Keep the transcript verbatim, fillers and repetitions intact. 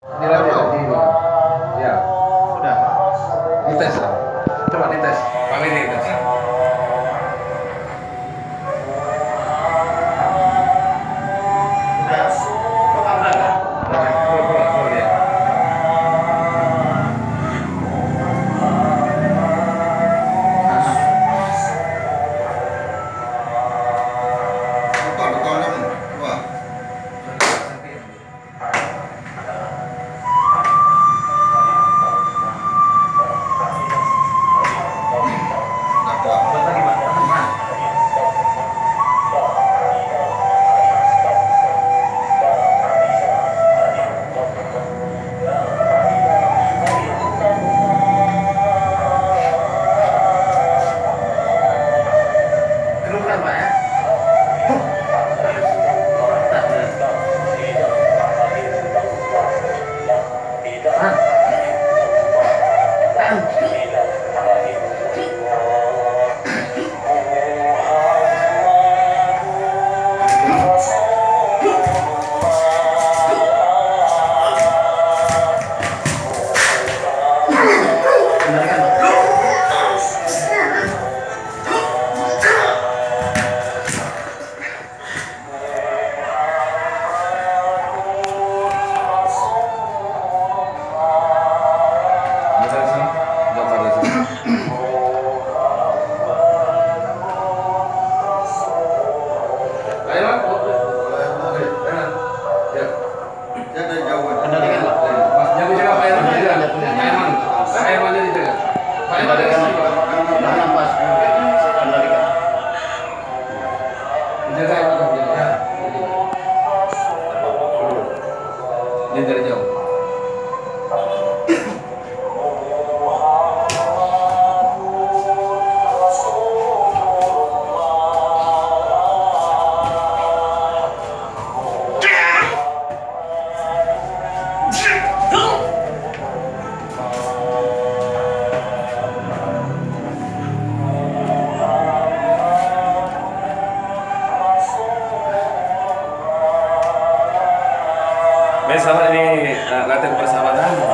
Di radio, di radio. Ya. Sudah. Dites lah. Coba dites. Kami dites. Sudah. Coba, coba, coba, ya. Betul, betul, betul. Wah. Kendalikan, Pak. Kendalikan, Pak. Kendalikan. Jaga, jaga, jaga. Dia dari jauh. Baik, sahabat, ini, eh, latihan persahabatan.